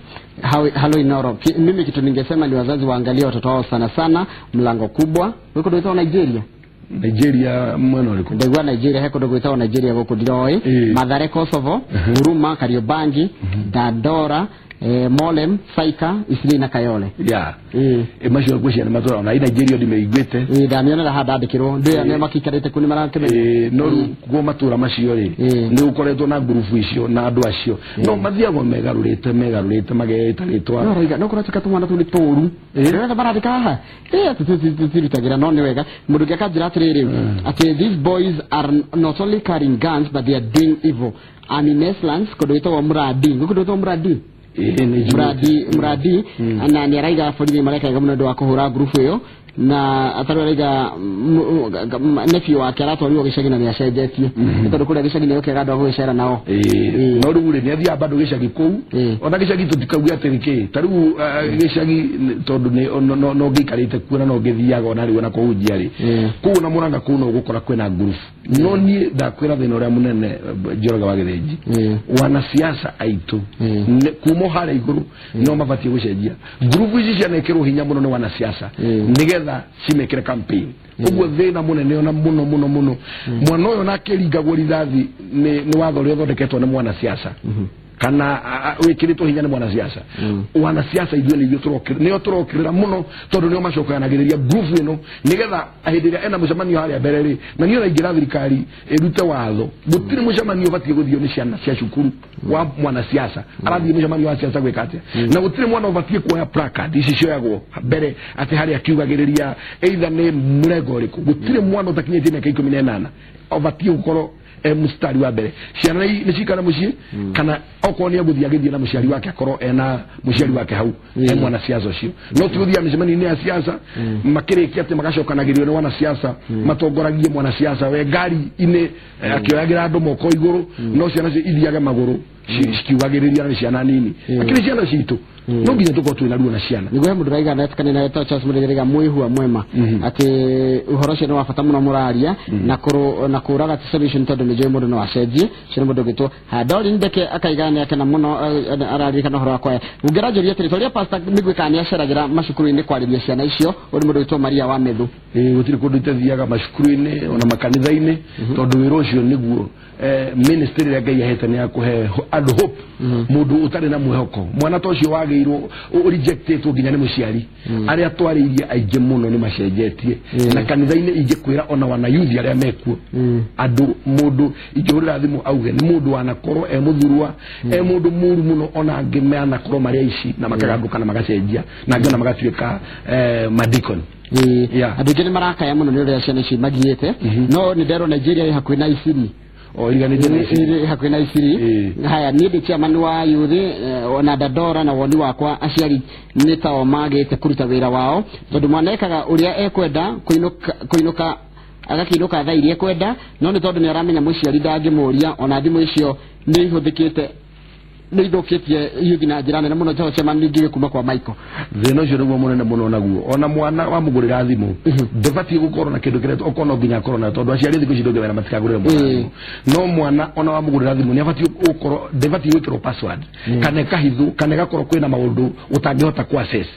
Halo Inoro. Mimi kitu ningesema ni wazazi waangalie watoto wao sana sana mlango kubwa. Gwĩ kũndũ gwĩtagwo Nigeria. Nigeria mwena ũrĩkũ? Ndaigua Nigeria he kũndũ gwĩtagwo Nigeria gũkũ ndiroĩ. Mathare, Kosovo, Huruma, Kariobangi, Dandora, Molem, Saika, Isili na Kayole. Ya. Macio ngwĩciria nĩ matũra ona i Nigeria ndimĩiguĩte. Ndamĩonera haha ndandĩkĩrwo ndĩ nĩ makikarĩte kũ nĩ marakĩmenya. No rĩu kuo matũra macio rĩ, nĩ gũkoretwo na ngurubu icio na andũ acio no mathiagwo megarũrĩte mageta rĩtwa. No raiga no kũratuĩka tũmwana tũu nĩ tũũru. Rĩrĩa marandĩka haha atĩ tũtirutagĩra, no nĩ wega mũndũ ũngĩ akanjĩra atĩrĩrĩ atĩ these boys are not only carrying guns but they are doing evil. I'm in Westlands, kũndũ gwĩtagwo Muradi, gwĩ kũndũ gwĩtagwo Muradi. Nĩ njiguĩte. Muradi, Muradi. Na nĩ araiga borithi mareka wega mũno ũndũ wa kũhũra ngurubu ĩyo, na atarĩ araiga nephew wake aratwarirwo gĩcagi na nĩ acenjetie. Nĩ tondũ kũrĩa gĩcagi nĩ gũkĩaga andũ a gũgĩcera nao. No rĩu rĩ, nĩ athiaga bado gĩcagi kũu. Ona gĩcagi tũtikauge atĩ kĩ ta rĩu gĩcagi tondũ nĩ no ngĩikarĩte kuo na no ngĩthiaga ona rĩu ona kũhunjia rĩ, kũu na Mũrang'a kũu no ũgũkora kwĩna ngurubu. No niĩ ndakwĩra thĩna ũrĩa mũnene, Njoroge wa Gĩthĩnji, wanasiasa aitũ kuma o harĩa igũrũ no mabatiĩ gũcenjia. Ngurubu ici cianekĩrwo hinya mũno nĩ wanasiasa nĩgetha cimekĩre campaign. Ũguo thĩna mũnene ona mũno mũno mũno, mwana ũyũ nake ringagwo rithathi nĩ watho ũrĩa ũthondeketwo nĩ mwanasiasa kana wĩkĩrĩtwo hinya nĩ mwanasiasa. Wanasiasa ithuĩ nĩ ithuĩ nĩo tũrokĩrĩra mũno, tondũ nĩo macokanagĩrĩria ngurubu ĩno nĩgetha hĩndĩ ĩrĩa ena mũcemanio harĩa mbere rĩ. Na niĩ ũraingĩra thirikari ĩrute watho, gũtirĩ mũcemanio ũbatiĩ gũthio nĩ ciana cia cukuru wa mwanasiasa. Arathiĩ mũcemanio wa siasa gwĩka atĩa? Na gũtirĩ mwana ũbatiĩ kuoya placard ici cioyagwo mbere atĩ harĩa akiugagĩrĩria either nĩ mũrengo ũrĩkũ. Gũtirĩ mwana ũtakinyĩtie mĩaka 18 ũbatiĩ gũkorwo. e mstari wa mbere ciana nĩ cikare mũciĩ kana okorwo nĩ egũthiĩ agĩthiĩ na mũciari wake akorwo ena mũciari wake hau e mwanasiasa ũcio no ti gũthiĩ mĩcemanio-inĩ ya siasa makĩrĩkia atĩ magacokanagĩrio nĩ wanasiasa matongoragie mwanasiasa we ngari-inĩ akĩoyagĩra andũ moko igũrũ no ciana ithiage magũrũ cikiugagĩrĩria na ciana nini akĩrĩ ciana citũ no nginya tũkorwo twĩna ruo na ciana niguo he mũndũ raiga netĩkania na etwo Charles Mũrĩgĩrĩga mwĩhua mwema atĩ ũhoro ũcio nĩ wa bata mũno mũraria na kũraga ti solution tondũ nĩ njũĩ mũndũ no acenjie ũcio nĩ mũndũ ũgĩtwo Doreen Ndeke akaiga nĩ akena mũno araririkana ũhoro wa kwaya ũngĩra njũria atĩrĩ tũrĩa Pastor Mĩgwi kana nĩ aceragĩra macukuru-inĩ kwarĩria ciana icio ũyũ nĩ mũndũ ũgĩtwo Maria wa Methu gũtirĩ kũndũ itathiaga macukuru-inĩ ona makanitha-inĩ tondũ wĩra ũcio nĩguo ministry ĩrĩa Ngai ahete nĩ ya kũhe andũ hope mũndũ ũtarĩ na mwĩhoko mwana ta ũcio wagĩirwo rejectetwo nginya nĩ mũciari arĩa twarĩirie aingĩ mũno nĩ macenjetie na kanitha-inĩ ingĩkwĩra ona wana youth arĩa mekuo andũ mũndũ ingĩhũrĩra thimũ auge nĩ mũndũ wanakorwo e mũthurwa e mũndũ mũru mũno ona angĩ manakorwo marĩ aici na makagandũka na magacenjia na angĩ ona magatuĩka madikoni. Andũ aingĩ nĩ marakaya mũno nĩ ũrĩa ciana ici magiĩte no nĩ nderwo Nigeria ĩ hakuhĩ na Isiri hakuhĩ na Isiri haya niĩ ndĩ chairman wa youth ona Dandora na woni wakwa aciari nĩ tao magĩte kũruta wĩra wao tondũ mwana ekaga ũrĩa ekwenda kũinũka agakĩinũka thaa iria ekwenda no nĩ tondũ nĩ aramenya mũciari ndangĩmũria ona thimũ icio nĩ ihũthĩkĩte nĩ ithũkĩtie youth na njĩra nene mũno njoho chairman ningĩ kuma kwa Michael thĩna ũcio nĩguo mũnene mũno naguo ona mwana wamũgũrĩra thimũ ndĩbatiĩ gũkorwo na kĩndũ kĩrĩa okorwo no nginya akorwo nayo tondũ aciari thikũ ici ndũngĩmera matikagũrĩre mwana thimũ no mwana ona wamũgũrĩra thimũ nĩ abatiĩ gũkorwo ndĩbatiĩ gwĩkĩrwo password kana ĩkahithwo kana ĩgakorwo kwĩna maũndũ ũtangĩhota ku access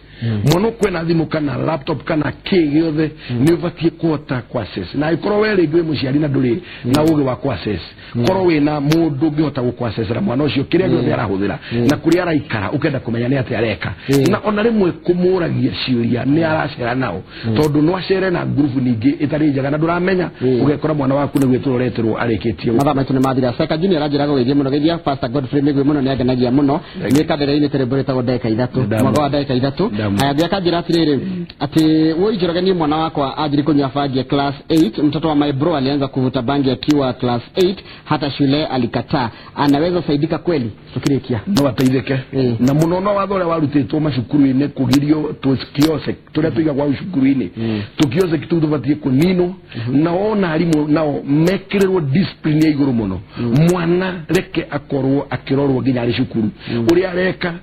mwana kwĩna thimũ kana laptop kana kĩ gĩothe nĩ ũbatiĩ kũhota ku access na ĩkorwo we rĩngĩ wĩ mũciari na ndũrĩ na ũgĩ wa ku access korwo wĩna mũndũ ũngĩhota gũkũ accessera mwana ũcio kĩrĩa gĩothe arahũthĩra na kũrĩa araikara ũkenda kũmenya nĩ atĩa areka na ona rĩmwe kũmũragia ciũria nĩ aracera nao tondũ no acere na ngurubu ningĩ ĩtarĩ njega na ndũramenya ũgekora mwana waku nĩ gwĩtũrwo ũretĩrwo arĩkĩtie mathaa maitũ nĩ mathira Seka Junior aranjĩraga ũgeithie mũno geithia Pastor Godfrey Mĩgwi mũno nĩ angenagia mũno nĩ kandere-inĩ tũrĩmbo rĩtagwo ndagĩka ithatũ mwaka wa ndagĩka ithatũ haya ngĩ akanjĩra atĩrĩrĩ atĩ woi Njoroge niĩ mwana wakwa anjiri kunywa bangi class 8 mtoto wa my bro alianza kuvuta bangi akiwa class 8 hata shule alikataa anaweza saidika kweli tukirikia no ateithĩke na mũno no watho ũrĩa warutĩtwo macukuru-inĩ kũgirio tũkiosek tũrĩa tũigagwo hau cukuru-inĩ tũkiosek tũu tũbatiĩ kũninwo na ona arimũ nao mekĩrĩrwo discipline ya igũrũ mũno mwana reke akorwo akĩrorwo nginya arĩ cukuru ũrĩa areka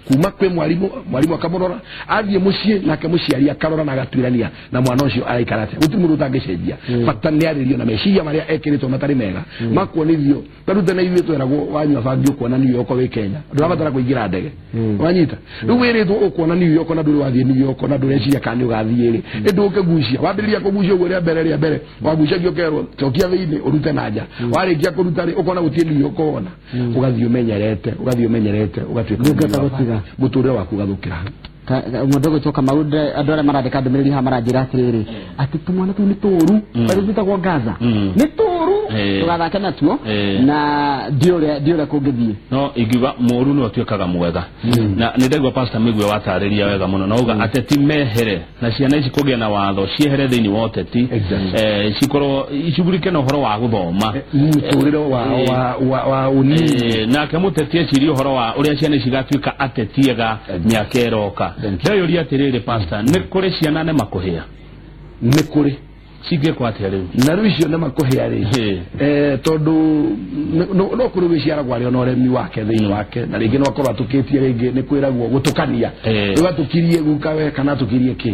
kuma kwĩ mwarimu mwarimu akamũrora athiĩ mũciĩ nake mũciari akarora na agatuĩrania na mwana ũcio araikara atĩa gũtirĩ mũndũ ũtangĩcenjia bata nĩ arĩrio na meciria marĩa ekĩrĩtwo matarĩ mega makuonithio tarĩu tene ithuĩ tweragwo wanyua bangi ũkuona New York wĩ Kenya ndũrabatara kũingĩra ndege wanyita rĩu wĩrĩtwo ũkuona New York na ndũrĩ wathiĩ New York na ndũreciria kana nĩ ũgathiĩ rĩ ĩndĩ ũkĩgucia wambĩrĩria kũgucia ũguo rĩa mbere wagucagia ũkerwo cokia thĩinĩ ũrute na nja warĩkia kũruta rĩ ũkona gũtirĩ New York wona ũgathiĩ ũmenyerete ũgatuĩka muturire waku gathukira mundu gwitwo Kamau andu aria marandika ndumiriri haha maranjira atiriri ati tumwana tuu ni turu bari twitagwo Gaza ni turu tugathake natuo na ndiuria kungithie no ingiuga mũru no atuĩkaga mwega na nĩ ndaigua Pastor Mĩgwi watarĩria wega mũno na uga ateti mehere na ciana ici kũgĩa na watho ciehere thĩinĩ wa ũteti cikorwo icugurike na ũhoro wa gũthoma mũtũrĩre wa ũnini nake mũteti ecirie ũhoro wa ũrĩa ciana ici igatuĩka ateti ega mĩaka ĩroka ndeyũria atĩrĩrĩ Pastor nĩ kũrĩ ciana nema kũhĩa nĩ kũrĩ cingĩkwo atĩa rĩu na rĩu icio nema kũhĩa rĩ tondũ no kũrĩ wĩciaragwo arĩ ona ũremi wake thĩinĩ wake na rĩngĩ no akorwo atũkĩtie rĩngĩ nĩ kwĩragwo gũtũkania rĩu atũkirie guka we kana atũkirie kĩ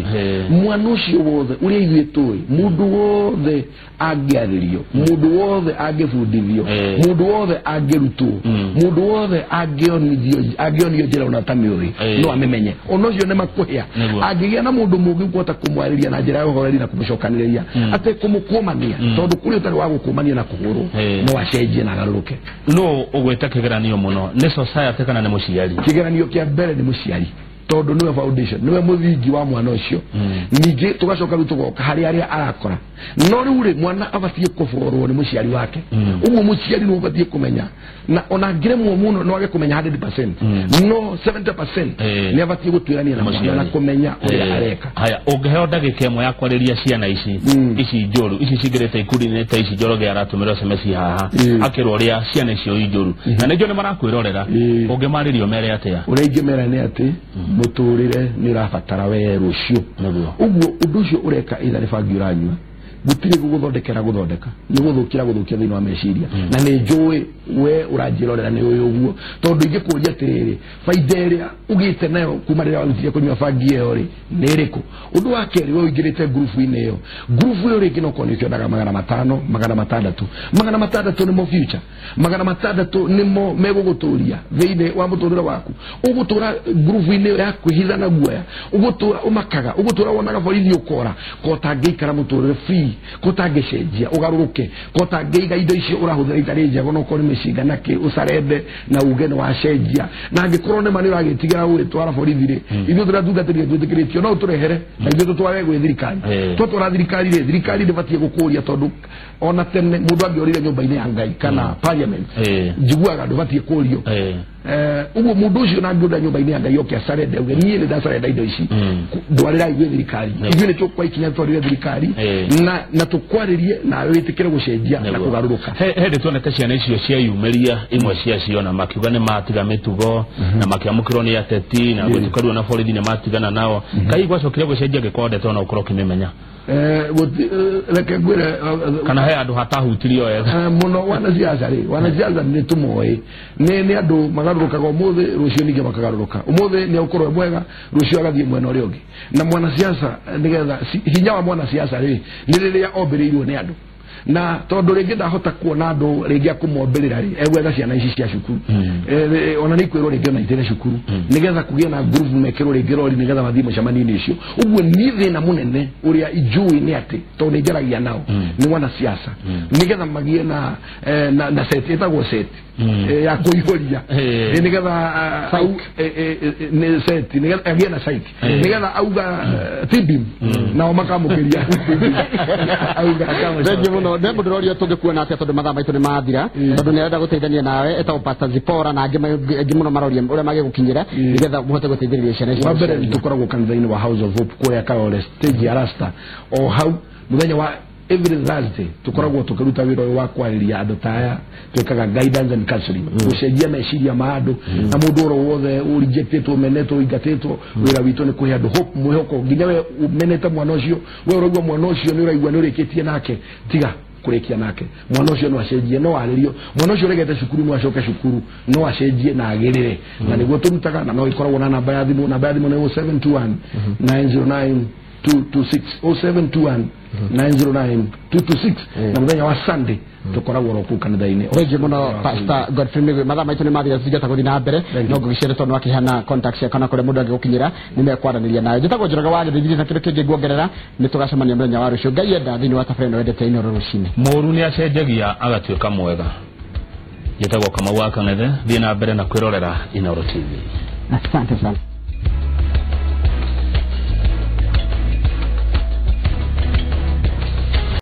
mwana ũcio wothe ũrĩa ithuĩ tũĩ mũndũ wothe angĩarĩrio mũndũ wothe angĩbundithio mũndũ wothe angĩrutwo mũndũ wothe angĩonio njĩra ona atamĩũĩ no amĩmenye ona ũcio nĩ makũhĩa angĩgĩa na mũndũ mũngĩ ũkũhota kũmwarĩria na njĩra ya ũhoreri na kũmũcokanĩrĩria ate kũmũkũmania tondũ kũrĩ ũtarĩ wa gũkũmania na kũhũrwo no acenjie na agarũrũke no ũgwĩta kĩgeranio mũno nĩ society kana nĩ mũciari kĩgeranio kĩa mbere nĩ mũciari Tondu niwe foundation, niwe muthingi wa mwana ucio. Ningĩ tugacoka rĩu tũgoka harĩ arĩa arakora. No rĩu rĩ mwana abatiĩ kũborwo nĩ mũciari wake. Ũguo mũciari nĩ ũbatiĩ kũmenya, na ona angĩremwo mũno no age kũmenya 100%, no 70% nĩ abatiĩ gũtuĩrania na mwana na kũmenya ũrĩa areka. Haya, ũngĩheo ndagĩka ĩmwe ya kwarĩria ciana ici ici njũru, ici cingĩrĩte ikundi-inĩ ta ici, Njoroge aratũmĩrwo SMS haha akĩrwo ũrĩa ciana icio i njũru na nĩnjũ nĩ marakwĩrorera, ũngĩmarĩria ũmere atĩa? Ũrĩa ingĩmera nĩ atĩ mũtũrĩre nĩ ũrabatara we rũciũ. Ũguo ũndũ ũcio ũreka either nĩ bangi ũranyua, gũtirĩ gũgũthondekera gũthondeka, nĩ gũthũkĩra gũthũkia thĩinĩ wa meciria. Na nĩ njũĩ we ũranjĩrorera nĩ ũĩ ũguo, tondũ ingĩkũria atĩrĩrĩ, baida ĩrĩa ũgĩte nayo kuma rĩrĩa warutire kũnyua bangi ĩyo rĩ nĩ ĩrĩkũ? Ũndũ wa kerĩ, we ũingĩrĩte ngurubu-inĩ ĩyo, ngurubu ĩyo rĩngĩ no korwo nĩ ũkĩonaga 500, 600, 600 nĩmo future, 600 nĩmo megũgũtũria thĩinĩ wa mũtũrĩre waku. Ũgũtũra ngurubu-inĩ ĩyo ya kwĩhitha na guoya, ũgũtũra ũmakaga, ũgũtũra wonaga borithi ũkora, ko ũtangĩikara mũtũrĩre free, ko ũtangĩcenjia ũgarũrũke, ko ũtangĩiga indo icio ũrahũthĩra itarĩ njega, no korwo nĩ mĩcinga na kĩ, ũcarende na uge nĩ wacenjia. Na angĩkorwo nĩ ma nĩ ũragĩtigĩra gũgĩtwara borithi rĩ, ithuĩ tũrĩa tungatĩrire twĩtĩkĩrĩtio no ũtũrehere na ithuĩ tũtware gwĩ thirikari. Twatwara thirikari rĩ, thirikari ndĩbatiĩ gũkũria, tondũ ona tene mũndũ angĩorire nyũmba-inĩ ya Ngai kana parliament, njiguaga ndũbatiĩ kũrio. Ũguo mũndũ ũcio na angĩũra nyũmba-inĩ ya Ngai oke acarende auge niĩ nĩ ndacarenda indo ici, ndwarĩrai gwĩ thirikari, ithuĩ nĩ tũkwa ikinya twarĩre thirikari na tũkwarĩrie nawe wĩtĩkĩre gũcenjia na kũgarũrũka. Hĩndĩ tuonete ciana icio cieyumĩria imwe ciacio na makiuga nĩ matiga mĩtugo na makĩamũkĩrwo nĩ ateti na gwĩtũkarwo na borithi nĩ matigana nao, kai gwacokire gũcenjia gĩkorwo ndeto no ũkorwo ũkĩmĩmenya? Reke ngwĩre, kana he andũ hatahutirio wega mũno. Wanasiasa rĩ, wanasiasa nĩ tũmoĩ, nĩ andũ magarũrũkaga ũmũthĩ, rũciũ ningĩ makagarũrũka. Ũmũthĩ nĩ egũkorwo e mwega, rũciũ agathiĩ mwena ũrĩa ũngĩ. Na mwanasiasa nĩgetha hinya wa mwanasiasa rĩ nĩ rĩrĩa ombĩrĩirwo nĩ andũ, na tondũ rĩngĩ ndahota kuona andũ rĩngĩ akũmombĩrĩra rĩ, egwetha ciana ici cia cukuru, ona nĩ ikwĩrwo rĩngĩ ona itĩre cukuru nĩgetha kũgĩe na ngurubu mekĩrwo rĩngĩ rori nĩgetha mathiĩ mũcemanio-inĩ ũcio. Ũguo niĩ thĩna mũnene ũrĩa njũĩ nĩ atĩ tondũ nĩ njaragia nao nĩ wanasiasa, nĩgetha magĩe na set, ĩtagwo set ya kũihũria, nĩgetha nĩ set, nĩgetha agĩe na site, nĩgetha auga tibim nao makamũkĩria auga. Thengiũ mũno. Nĩ mũndũ ũroria tũngĩkuona atĩa, tondũ mathaa maitũ nĩ mathira, tondũ nĩ arenda gũteithania nawe, etagwo Pastor Zipora na angĩ mũno maroria ũrĩa magĩgũkinyĩra nĩgetha mũhote gũteithĩrĩria ciana icio. Wa mbere nĩ tũkoragwo kanitha-inĩ wa House of Hope kũrĩa Kayole stage ya Rasta, o hau mũthenya wa every Thursday tukoragwo tukiruta wĩra ũyũ wa kwarĩria andũ ta aya, twĩkaga guidance and counseling, gũcenjia meciria ma andũ, na mũndũ oro wothe ũrejectĩtwo, ũmenetwo, ũingatĩtwo, wĩra witũ nĩ kũhe andũ hope, mwĩhoko. Nginya we ũmenete mwana ũcio, we ũraigua mwana ũcio nĩ ũraigua nĩ ũrĩkĩtie nake, tiga kũrĩkia nake, mwana ũcio no acenjie, no arĩrio, mwana ũcio ũregete cukuru no acoke cukuru, no acenjie na agĩrĩre. Na nĩguo tũrutaga, na no ĩkoragwo na namba ya thimũ, namba ya thimũ nĩ 0721 909 226, 0721 909 226. Na mũthenya wa Sunday tũkoragwo ro kũu kanitha-inĩ. Thengiũ mũno Pastor Godfrey Migwi, mathaa maitũ nĩ mathira, tũtingĩhota gũthiĩ na mbere, no ngũgĩcere tondũ akĩheana contact ciakwa na kũrĩa mũndũ angĩgũkinyĩra nĩ mekwaranĩria nawe. Njĩtagwo Njoroge wa Gĩthĩnji, na kĩndũ kĩngĩ nguongerera, nĩ tũgacemania mũthenya wa rũciũ Ngai enda thĩinĩ wa tabarĩra ĩno wendete Inooro rũcinĩ. Mũru nĩ acenjagia agatuĩka mwega. Njĩtagwo Kamau wa Kang'ethe, thiĩ na mbere na kwĩrorera Inooro TV. Asante sana.